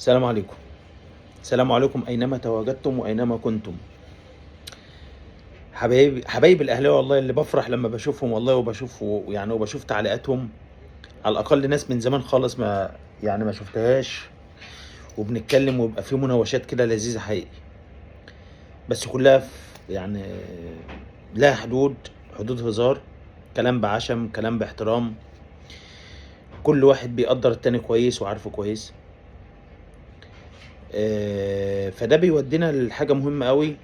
السلام عليكم. السلام عليكم اينما تواجدتم واينما كنتم. حبايب حبايب الاهلاوية والله، اللي بفرح لما بشوفهم والله، وبشوف يعني وبشوف تعليقاتهم. على الاقل ناس من زمان خالص ما يعني ما شفتهاش، وبنتكلم ويبقى في مناوشات كده لذيذة حقيقي، بس كلها في يعني لها حدود، حدود هزار، كلام بعشم، كلام باحترام، كل واحد بيقدر التاني كويس وعارفه كويس. فده بيودينا لحاجة مهمة قوي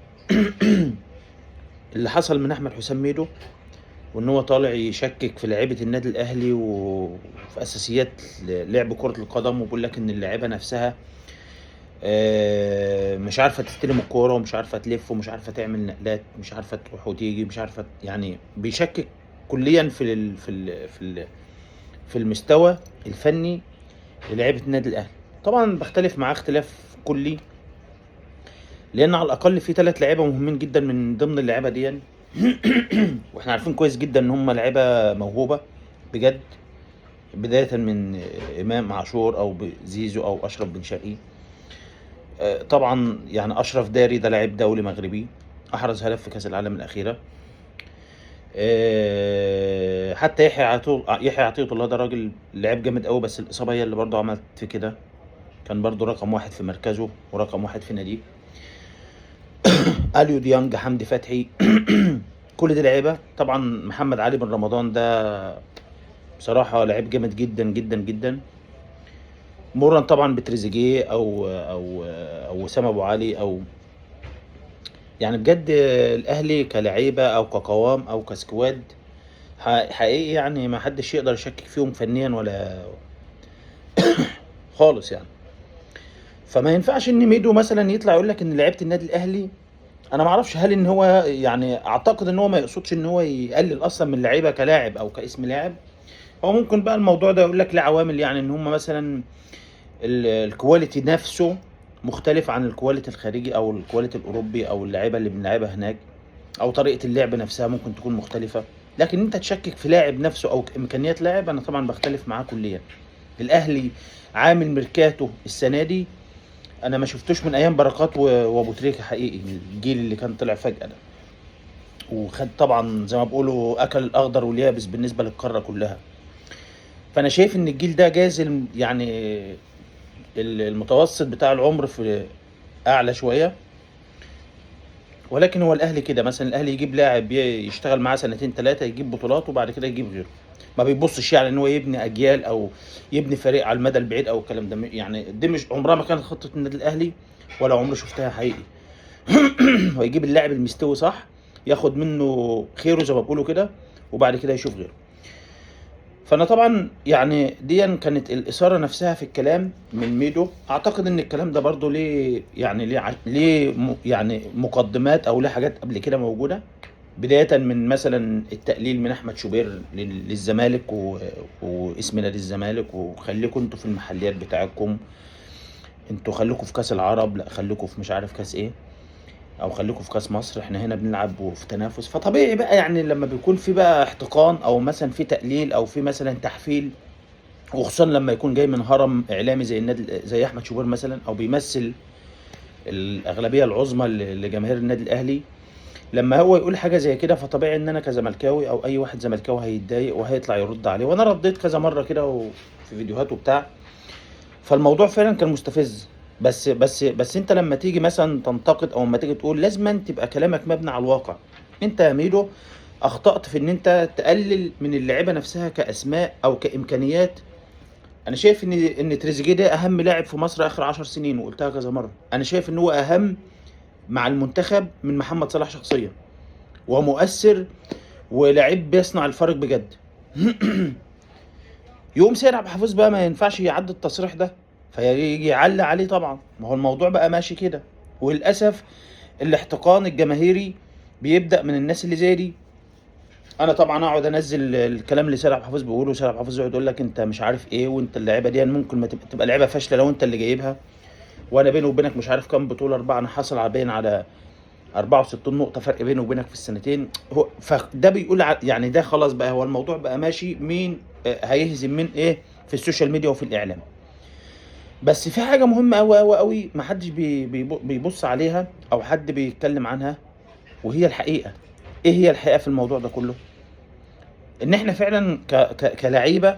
اللي حصل من احمد حسام ميدو، وان هو طالع يشكك في لعيبة النادي الاهلي وفي اساسيات لعب كره القدم، وبيقول لك ان اللعيبة نفسها مش عارفه تستلم الكورة، ومش عارفه تلف، ومش عارفه تعمل نقلات، مش عارفه تروح وتيجي، مش عارفه، يعني بيشكك كليا في المستوى الفني للعيبة النادي الاهلي. طبعا بختلف معاه اختلاف كلي، لان على الاقل في 3 لعيبة مهمين جدا من ضمن اللعيبة دي واحنا عارفين كويس جدا ان هم لعيبة موهوبه بجد، بداية من امام عاشور او زيزو او اشرف بن شرقي. طبعا يعني اشرف داري ده لاعب دولي مغربي، احرز هدف في كاس العالم الاخيرة. حتى يحيى عطية الله ده راجل لعيب جامد قوي، بس الاصابة هي اللي برضه عملت في كده، كان برضه رقم 1 في مركزه ورقم 1 في ناديه. اليو ديانج، حمدي فتحي كل دي لعيبة. طبعا محمد علي بن رمضان ده بصراحة لعيب جامد جدا جدا جدا، مرا طبعا بتريزيجيه او او او وسام ابو علي، او يعني بجد الاهلي كلعيبه او كقوام او ك squad حقيقي يعني ما حدش يقدر يشكك فيهم فنيا ولا خالص يعني. فما ينفعش ان ميدو مثلا يطلع يقول لك ان لعيبة النادي الاهلي، انا ما اعرفش هل ان هو يعني اعتقد ان هو ما يقصدش ان هو يقلل اصلا من لعيبة كلاعب او كاسم لاعب. هو ممكن بقى الموضوع ده يقول لك له عوامل، يعني ان هم مثلا ال quality نفسه مختلف عن ال quality الخارجي او ال quality الاوروبي او اللعيبة اللي بنلعبها هناك، او طريقه اللعب نفسها ممكن تكون مختلفة. لكن انت تشكك في لاعب نفسه او امكانيات لاعب، انا طبعا بختلف معاه كليا. الاهلي عامل ميركاتو السنة دي انا ما شفتوش من ايام بركات وابو تريكه حقيقي، الجيل اللي كان طلع فجاة ده، وخد طبعا زي ما بيقولوا اكل الاخضر واليابس بالنسبة للقارة كلها. فانا شايف ان الجيل ده جاز يعني المتوسط بتاع العمر في اعلى شوية، ولكن هو الاهلي كده مثلا الاهلي يجيب لاعب يشتغل معاه سنتين 3 يجيب بطولات وبعد كده يجيب غيره، ما بيبصش يعني ان هو يبني اجيال او يبني فريق على المدى البعيد او الكلام ده. يعني دي مش عمرها ما كانت خطه النادي الاهلي ولا عمري شفتها حقيقي. هو يجيب اللاعب المستوي صح، ياخد منه خيره زي ما بيقولوا كده، وبعد كده يشوف غيره. فانا طبعا يعني دي كانت الاثارة نفسها في الكلام من ميدو. اعتقد ان الكلام ده برضو ليه يعني ليه يعني مقدمات او ليه حاجات قبل كده موجودة، بداية من مثلا التقليل من احمد شوبير للزمالك واسم نادي الزمالك، وخليكم انتوا في المحليات بتاعتكم، انتوا خليكم في كاس العرب، لا خليكم في مش عارف كاس ايه، او خليكم في كاس مصر، احنا هنا بنلعب وفي تنافس. فطبيعي بقى يعني لما بيكون في بقى احتقان او مثلا في تقليل او في مثلا تحفيل، وخصوصا لما يكون جاي من هرم اعلامي زي النادي زي احمد شوبير مثلا، او بيمثل الاغلبية العظمى لجماهير النادي الاهلي، لما هو يقول حاجة زي كده فطبيعي ان انا كزملكاوي او اي واحد زملكاوي هيتضايق وهيطلع يرد عليه. وانا رديت كذا مرة كده وفي فيديوهات وبتاع، فالموضوع فعلا كان مستفز. بس بس بس انت لما تيجي مثلا تنتقد او لما تيجي تقول، لازم تبقى كلامك مبني على الواقع. انت يا ميدو اخطأت في ان انت تقلل من اللعيبة نفسها كاسماء او كامكانيات. انا شايف ان تريزيجيه ده اهم لاعب في مصر اخر 10 سنين، وقلتها كذا مرة. انا شايف ان هو اهم مع المنتخب من محمد صلاح شخصيا، ومؤثر ولاعيب بيصنع الفرق بجد. يقوم سيد عبد الحفيظ بقى ما ينفعش يعدي التصريح ده، فيجي يعلق عليه طبعا. ما هو الموضوع بقى ماشي كده، وللاسف الاحتقان الجماهيري بيبدا من الناس اللي زي دي. انا طبعا اقعد انزل الكلام اللي سيد عبد الحفيظ بيقوله، سيد عبد الحفيظ يقعد يقول لك انت مش عارف ايه، وانت اللعيبة دي ممكن ما تبقى لعيبة فاشلة لو انت اللي جايبها، وانا بيني وبينك مش عارف كام بطوله، 4، انا حاصل على باين على 64 نقطة فرق بيني وبينك في السنتين. هو فده بيقول يعني ده خلاص بقى هو الموضوع بقى ماشي، مين هيهزم مين ايه في ال social media وفي الاعلام. بس في حاجة مهمة قوي قوي قوي ما حدش بيبص عليها او حد بيتكلم عنها، وهي الحقيقة. ايه هي الحقيقة في الموضوع ده كله؟ ان احنا فعلا كلعيبه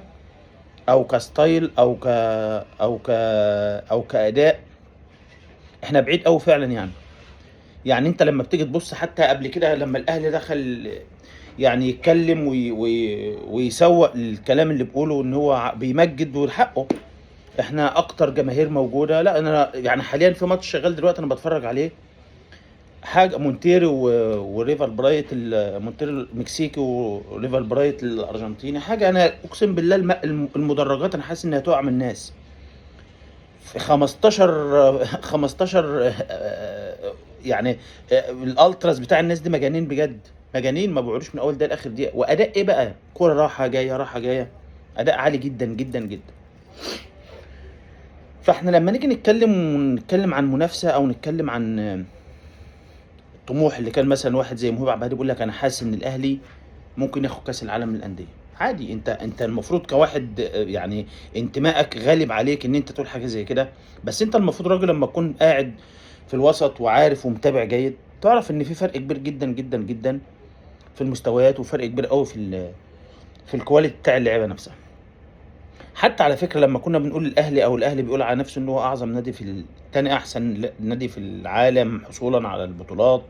او ك style او ك او ك او كاداء، احنا بعيد قوي فعلا. يعني انت لما بتيجي تبص حتى قبل كده لما الاهلي دخل يعني يتكلم ويسوق الكلام اللي بيقوله ان هو بيمجد وحقه، احنا اكتر جماهير موجودة. لا انا يعني حاليا في ماتش شغال دلوقتي انا بتفرج عليه، حاجة مونتيري وريفر برايت، مونتيري المكسيكي وريفر برايت الارجنتيني، حاجة انا اقسم بالله المدرجات انا حاسس انها تقع من الناس. في 15 يعني الالتراس بتاع الناس دي مجانين بجد، مجانين، ما بيقعدوش من اول دقيقة لاخر دقيقة. واداء ايه بقى؟ كورة راحة جاية راحة جاية، اداء عالي جدا جدا جدا. فاحنا لما نيجي نتكلم عن منافسه او نتكلم عن الطموح اللي كان مثلا واحد زي مهاب عبد الهادي بيقول لك انا حاسس ان الاهلي ممكن ياخد كاس العالم للاندية، عادي. انت المفروض كواحد يعني انتمائك غالب عليك ان انت تقول حاجة زي كده، بس انت المفروض راجل لما تكون قاعد في الوسط وعارف ومتابع جيد تعرف ان في فرق كبير جدا جدا جدا في المستويات، وفرق كبير قوي في ال quality بتاع اللعيبة نفسها. حتى على فكرة لما كنا بنقول الاهلي او الاهلي بيقول على نفسه ان هو اعظم نادي في تاني احسن نادي في العالم حصولا على البطولات،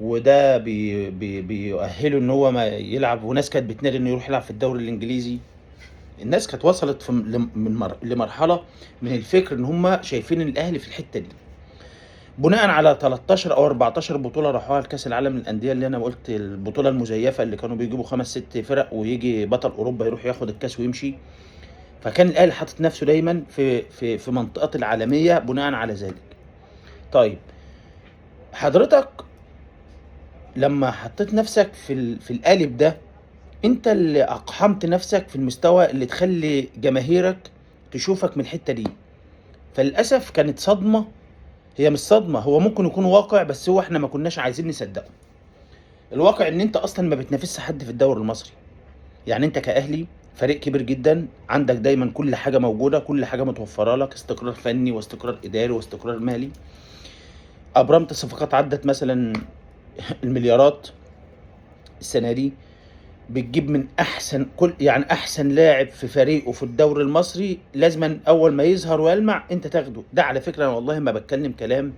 وده بي بي بيؤهله ان هو ما يلعب، وناس كانت بتنادي انه يروح يلعب في الدوري الانجليزي. الناس كانت وصلت في لمرحلة من الفكر ان هم شايفين الاهلي في الحتة دي بناء على 13 او 14 بطوله راحوها لكاس العالم للاندية، اللي انا قلت البطولة المزيفه اللي كانوا بيجيبوا 5 6 فرق ويجي بطل اوروبا يروح ياخد الكاس ويمشي. فكان الاهلي حاطط نفسه دايما في في في منطقة العالمية بناء على ذلك. طيب حضرتك لما حطيت نفسك في القالب ده، انت اللي اقحمت نفسك في المستوى اللي تخلي جماهيرك تشوفك من الحتة دي. فللاسف كانت صدمة، هي مش صدمة، هو ممكن يكون واقع بس هو احنا ما كناش عايزين نصدقه. الواقع ان انت اصلا ما بتنافسش حد في الدوري المصري. يعني انت كاهلي فريق كبير جدا، عندك دايما كل حاجة موجودة، كل حاجة متوفرة لك، استقرار فني واستقرار اداري واستقرار مالي. ابرمت صفقات عدت مثلا المليارات السنة دي، بتجيب من احسن كل يعني احسن لاعب في فريقه في الدوري المصري لازما اول ما يظهر ويلمع انت تاخده. ده على فكرة انا والله ما بتكلم كلام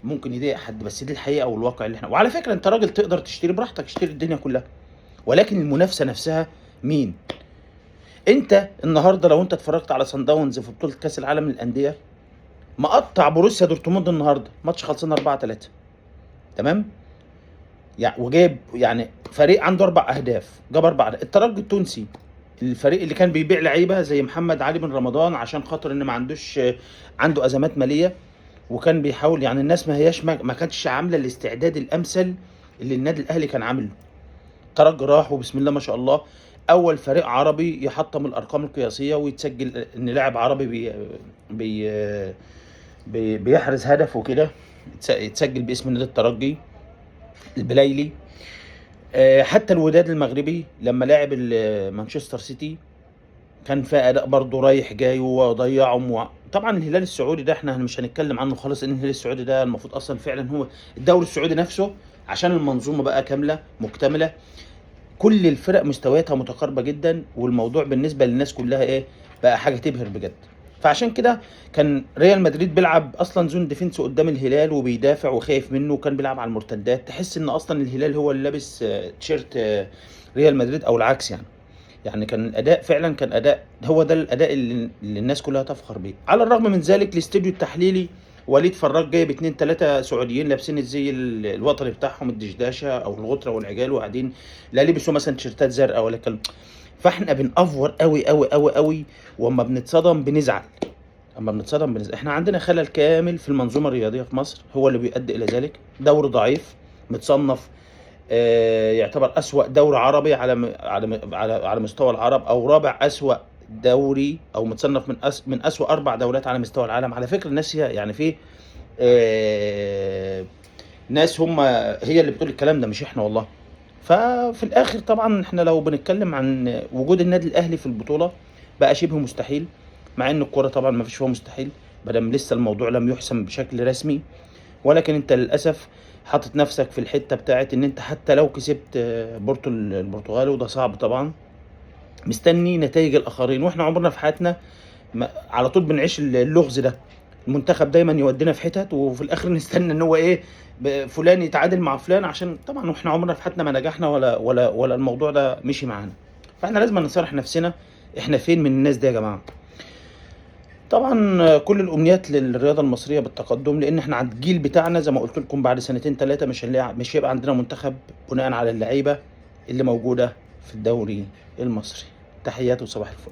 ممكن يضايق حد، بس دي الحقيقة والواقع اللي احنا. وعلى فكرة انت راجل تقدر تشتري براحتك، اشتري الدنيا كلها، ولكن المنافسة نفسها مين؟ انت النهارده لو انت اتفرجت على سان داونز في بطوله كاس العالم للاندية مقطع بروسيا دورتموند النهارده ماتش خلصنا 4-3، تمام؟ يعني وجايب يعني فريق عنده 4 اهداف، جاب 4 أهداف. الترجي التونسي الفريق اللي كان بيبيع لعيبة زي محمد علي بن رمضان عشان خاطر ان ما عندوش، عنده ازمات ماليه، وكان بيحاول يعني الناس ما هياش ما كانتش عامله الاستعداد الامثل اللي النادي الاهلي كان عامله. الترجي راح وبسم الله ما شاء الله اول فريق عربي يحطم الارقام القياسية ويتسجل ان لاعب عربي بي بي بي بيحرز هدف وكده، يتسجل باسم نادي الترجي البلايلي. حتى الوداد المغربي لما لعب مانشستر سيتي كان في اداء برضه رايح جاي وضيعهم. طبعا الهلال السعودي ده احنا مش هنتكلم عنه خالص، ان الهلال السعودي ده المفروض اصلا فعلا هو الدوري السعودي نفسه عشان المنظومة بقى كاملة مكتملة، كل الفرق مستوياتها متقاربة جدا، والموضوع بالنسبة للناس كلها ايه بقى حاجة تبهر بجد. فعشان كده كان ريال مدريد بيلعب اصلا zone defense قدام الهلال وبيدافع وخايف منه، وكان بيلعب على المرتدات. تحس ان اصلا الهلال هو اللي لابس تيشيرت ريال مدريد او العكس. يعني كان الاداء فعلا كان اداء، هو ده الاداء اللي الناس كلها تفخر بيه. على الرغم من ذلك الاستوديو التحليلي وليد فراج جايب 2 3 سعوديين لابسين الزي الوطني بتاعهم، الدشداشه او الغتره والعجال، وقاعدين لا لبسوا مثلا تيشيرتات زرقاء ولا كلام. فاحنا بنأفور قوي قوي قوي قوي، واما بنتصدم بنزعل. اما بنتصدم بنزعل. احنا عندنا خلل كامل في المنظومة الرياضية في مصر هو اللي بيؤدي الى ذلك. دوري ضعيف متصنف يعتبر اسوأ دوري عربي على على على على مستوى العرب، او رابع اسوأ دوري، او متصنف من اسوأ 4 دوريات على مستوى العالم. على فكرة الناس هي يعني في ناس هم هي اللي بتقول الكلام ده مش احنا والله. ففي الاخر طبعا احنا لو بنتكلم عن وجود النادي الاهلي في البطولة بقى شبه مستحيل. مع ان الكورة طبعا ما فيش فيها مستحيل مادام لسه الموضوع لم يحسم بشكل رسمي، ولكن انت للاسف حاطط نفسك في الحتة بتاعت ان انت حتى لو كسبت بورتو البرتغالي، وده صعب طبعا، مستني نتائج الاخرين. واحنا عمرنا في حياتنا على طول بنعيش اللغز ده، المنتخب دايما يودينا في حتت وفي الاخر نستنى ان هو ايه، فلان يتعادل مع فلان، عشان طبعا واحنا عمرنا في حياتنا ما نجحنا ولا الموضوع ده مشي معانا. فاحنا لازم نصارح نفسنا احنا فين من الناس دي يا جماعة. طبعا كل الامنيات للرياضة المصرية بالتقدم، لان احنا عند الجيل بتاعنا زي ما قلت لكم بعد سنتين ثلاثة مش هيبقى عندنا منتخب بناء على اللعيبة اللي موجودة في الدوري المصري. تحياتي وصباح الفل.